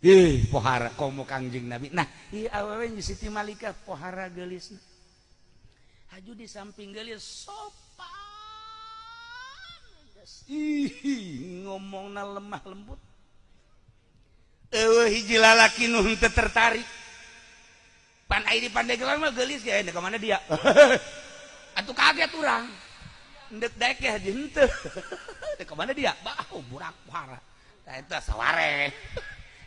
Ih, pohara komo Kangjeng Nabi. Nah, ieu awewe Siti Malikah pohara geulisna. Haju di samping geulis sopan. Ih, ngomongna lemah lembut. Eueuh hiji lalaki nu henteu tertarik. Pan ai di Pandeglang mah geulis ge, ka mana dia? Atuh kaget urang. Endek daek ge haji henteu. Ka mana dia? Bah, burak pohara. Tah eta saware.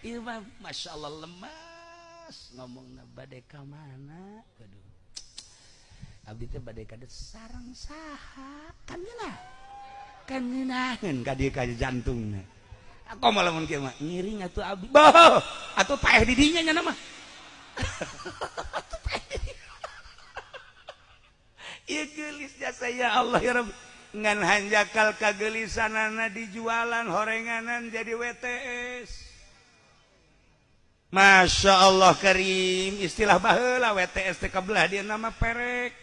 Ieu mah Masya Allah lemas ngomongna bade ka mana? Aduh. Abdi teh bade ka sareng saha? Kan ngeunah. Kan ngeunaheun ka dieu ka jantungna. Aku mah lamun kieu mah ngiring atuh abdi. Bah, atuh paeh di dinya nya mah. Atuh paeh di dinya. Ieu geulis jasa ya Allah ya Rabbi. Ngan hanjakal kageulisanana dijualan horenganan jadi WTS. Masya Allah Karim, istilah baheula WTS teh kabelah dia nama perek,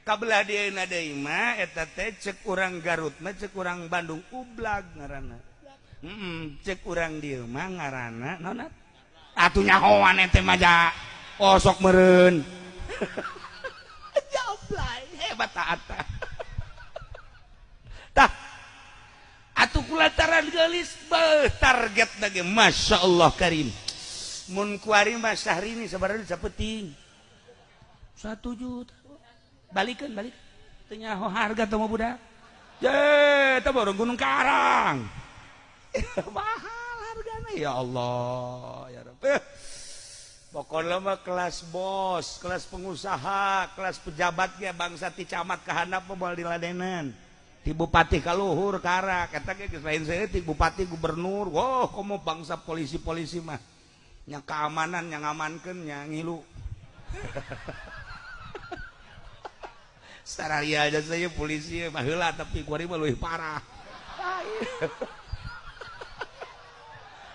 kabelah dia deui mah eta teh cek urang Garut mah cek urang Bandung ublag ngaranna. Cek urang dieu mah ngaranna naon atuh nyahoan ente mah ja osok meureun. Jablay hebat taat. Tah atuh kulantaran geulis beuh target lagi Masya Allah Karim. Mun kuari mah Syahrini sabaraha sapeting 1 juta balikeun balik teu nyaho harga teh mah budak ye teh baru Gunung Karang mahal hargana ya Allah ya Rabb. Pokoknya mah kelas bos, kelas pengusaha, kelas pejabat ge bangsa ti camat ka handap mah moal diladenan. Ti bupati ka luhur karak eta ge geus lain saeutik bupati gubernur. Wah, komo bangsa polisi-polisi mah nya keamanan yang ngamankeun nya ngilu. Sararia aja saya polisi mah heula tapi kuari mah leuwih parah.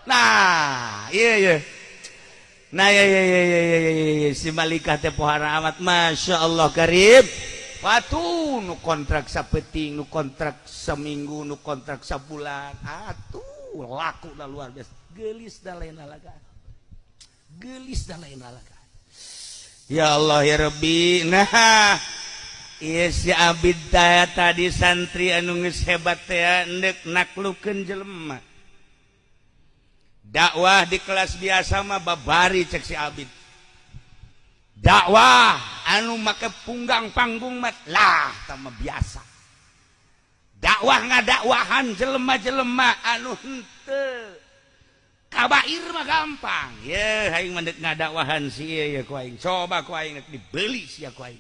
Nah, iya iya. Nah, iya iya iya iya iya si Malikah teh pohara amat Masya Allah Karim. Watu nu kontrak sapeting, nu kontrak seminggu, nu kontrak sabulan. Atuh laku dah luar biasa. Geulis dah lain lalaga. Gelis dan lain lalaga. Ya Allah ya Rabbi. Nah, ieu si Abid tadi santri anu geus hebat teh endek naklukeun jelema. Dakwah di kelas biasa mah babari cek si Abid. Dakwah anu make punggang panggung mah lah tah mah biasa. Dakwah ngadakwahan jelema-jelema anu henteu kabair mah gampang. Ye aing mah deuk ngadakwahan si ieu ye ku aing. Coba ku aing dibeli sia ku aing.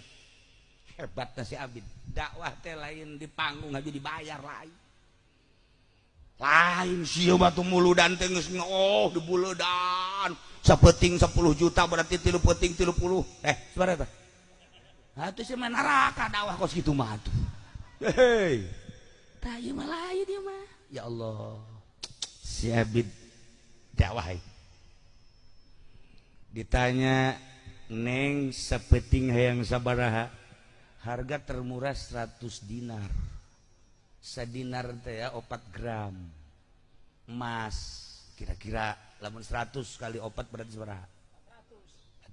Hebatna si Abid. Dakwah teh lain di panggung aja dibayar lain. Lain sia batu muludan teh geus oh dibuledan. Sapeting 10 juta berarti 3 peting 30. Sabaraha tah? Atuh sia mah neraka dakwah kos kitu mah atuh. Hei. Tah ieu mah lain ieu mah. Ya Allah. Si Abid dakwah ditanya neng sapeting hayang sabaraha, harga termurah 100 dinar, sadinar teh ya 4 gram emas kira-kira lamun 100 kali 4 berarti sabaraha?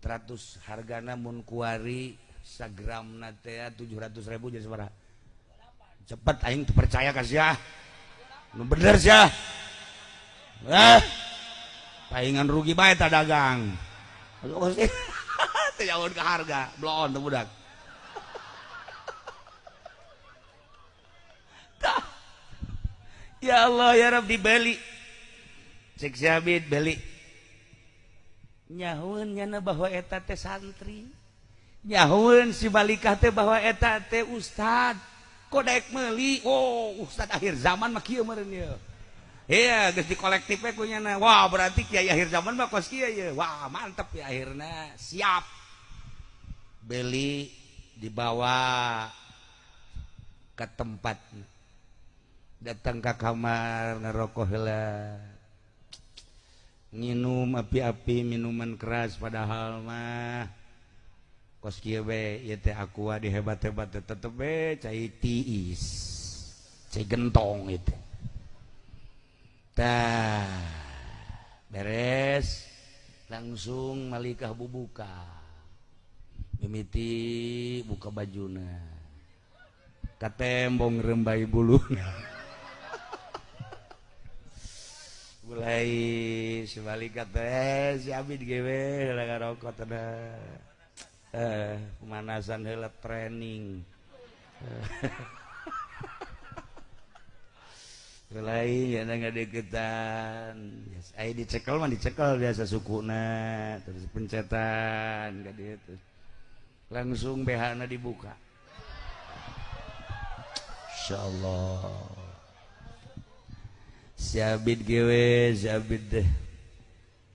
400. Hargana mun kuari sagramna teh 700.000 jadi sabaraha? Cepet aing teu percaya ka sia nu bener sia. Paingan rugi bae ta dagang. Teu jauh ke harga, bloon teu budak. Tah. Ya Allah ya Rabb dibeli. Cek si Abid beli. Nyahueun nyana bahwa eta teh santri. Nyahueun si Malikah teh bahwa eta teh ustad. Kok daek meuli? Oh, ustad akhir zaman mah kieu meureun ieu. Iya, geus di kolektif we kunyana. Wah, berarti kiai akhir zaman mah kos kieu ye. Wah, mantep ya akhirna. Siap. Beli dibawa ke tempat. Datang ke kamar ngerokok heula. Nginum api-api minuman keras padahal mah kos kieu we ieu teh aqua dihebat-hebat tetep we cai tiis. Cai gentong ieu teh. Tah, Beres, langsung malikah bubuka. Mimiti buka bajuna. Katembong rembai buluna. Mulai sebalik teh si Abid gewe heula ngarokok teh. Pemanasan heula training. Mulai ya ngadeukeutan. Ai dicekel mah dicekel biasa sukuna, terus pencetan ka dieu terus. Langsung BH-na dibuka. Insyaallah. Si Abid gewe, si Abid deh.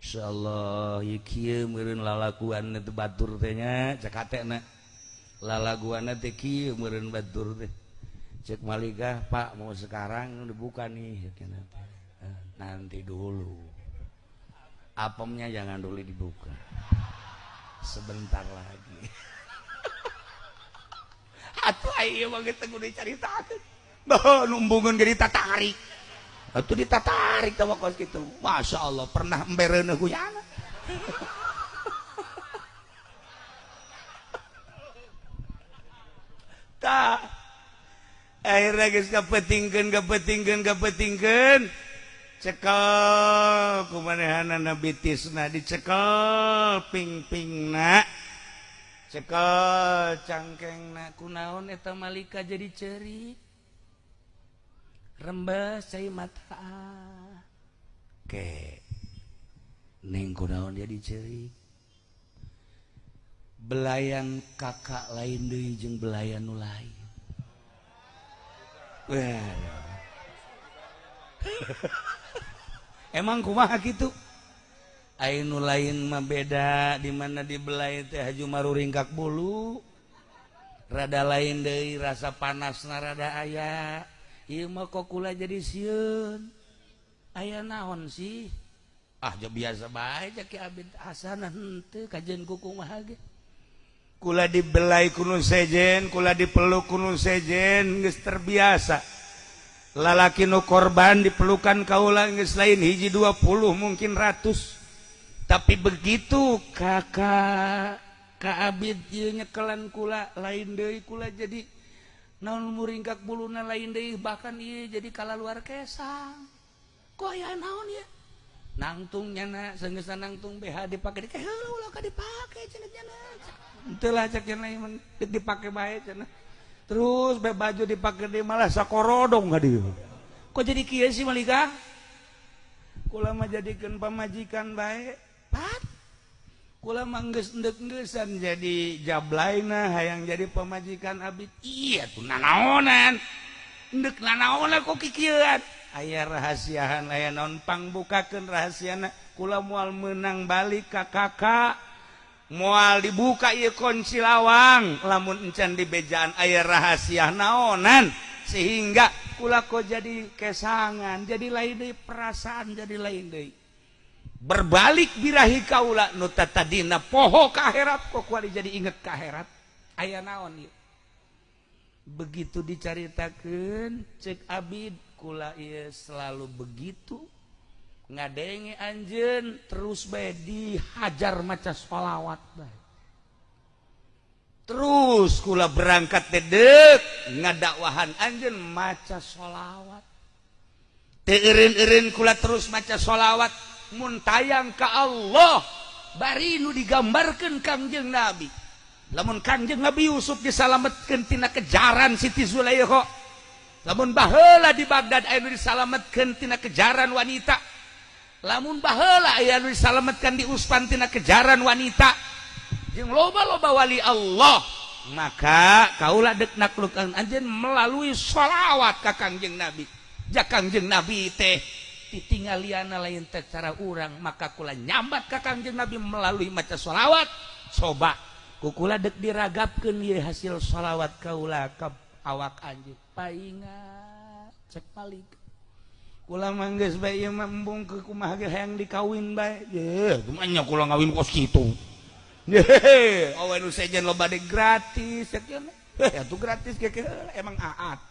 Insyaallah ieu kieu meureun lalaguan teh batur teh nya, cek hatena. Lalaguanna teh kieu meureun batur teh. Cek malikah, Pak mau sekarang dibuka nih, nanti dulu. Apemnya jangan dulu dibuka. Sebentar lagi. Atuh ieu mah geus teu kudu dicaritakeun. Bah numbungeun ge ditatarik. Atuh ditatarik teh kos kitu. Masya Allah pernah embereuneuh guyana. Tah akhirnya geus kapetingkeun cekel kumanehanana bitisna dicekel ping-pingna cekel cangkengna kunaon eta malika jadi ceurik rembes cai mata ke neng kunaon jadi ceurik belayan kakak lain deui jeung belayan nu lain. Emang kumaha kitu? Ai nu lain mah beda di mana dibelai teh haju maruringkak bulu. Rada lain deui rasa panasna rada aya. Ieu mah kok kula jadi sieun. Aya naon sih? Ah ja biasa bae ja Ki Abid asana henteu kajeun ku kumaha ge. Kula dibelai ku nu sejen, kula dipeluk ku nu sejen, geus terbiasa. Lalaki nu korban dipelukan kaula geus lain hiji 20 mungkin ratus. Tapi begitu kakak Ka Abid ieu nyekelan kula lain deui kula jadi naon muringkak buluna lain deui bahkan ieu jadi kalaluar kesang. Kok aya naon ieu? Nangtung nyana sanggeusna nangtung BH dipake di heula ulah ka dipake cenah nyana. Henteu lah cek cenah ieu dipake bae cenah. Terus bae baju dipake deui malah sakorodong ka dieu. Kok jadi kieu sih malika? Kula mah jadikeun pamajikan bae. Pat. Kula mah geus endek-engeusan jadi jablaina hayang jadi pamajikan Abid. Iya tuh nanaonan. Endek nanaonan kok kikieuan. Aya rahasiahan aya naon pangbukakeun rahasiana kula moal meunang balik ka kakak moal dibuka ieu kunci lawang lamun encan di bejaan aya rahasia naonan sehingga kula kok jadi kesangan jadi lain deui perasaan jadi lain deui berbalik birahi kaula nu tadina poho ka akhirat kok kuari jadi inget ka akhirat aya naon ieu. Begitu dicaritakeun cek Abid kula ieu selalu begitu ngadenge anjeun terus bae dihajar maca sholawat bae terus kula berangkat dedek ngadakwahan anjeun maca sholawat teu eureun-eureun kula terus maca sholawat mun tayang ka Allah bari nu digambarkeun Kangjeng Nabi lamun Kangjeng Nabi Yusuf disalametkeun tina kejaran Siti Zulaikha lamun baheula di Baghdad aya nu disalametkeun tina kejaran wanita lamun baheula aya nu disalametkeun di Uspan tina kejaran wanita jeung loba-loba wali Allah maka kaula deuk naklukan anjeun melalui sholawat ka Kangjeng Nabi ja Kangjeng Nabi teh titinggaliana lain teh cara urang maka kula nyambat ka Kangjeng Nabi melalui maca sholawat coba kukula dek diragapkeun ieu hasil sholawat kaula ka awak anjeun paingat cek malik kula mah geus bae ieu mah embung ke kumaha ge hayang dikawin bae ye kumaha nya kula ngawin kos kitu ye awe nu sejen loba de gratis cek cenah heh atuh gratis ge emang aat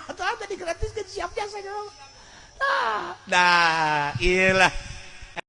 atuh tadi gratis ge siap jasa. Dah, iyalah.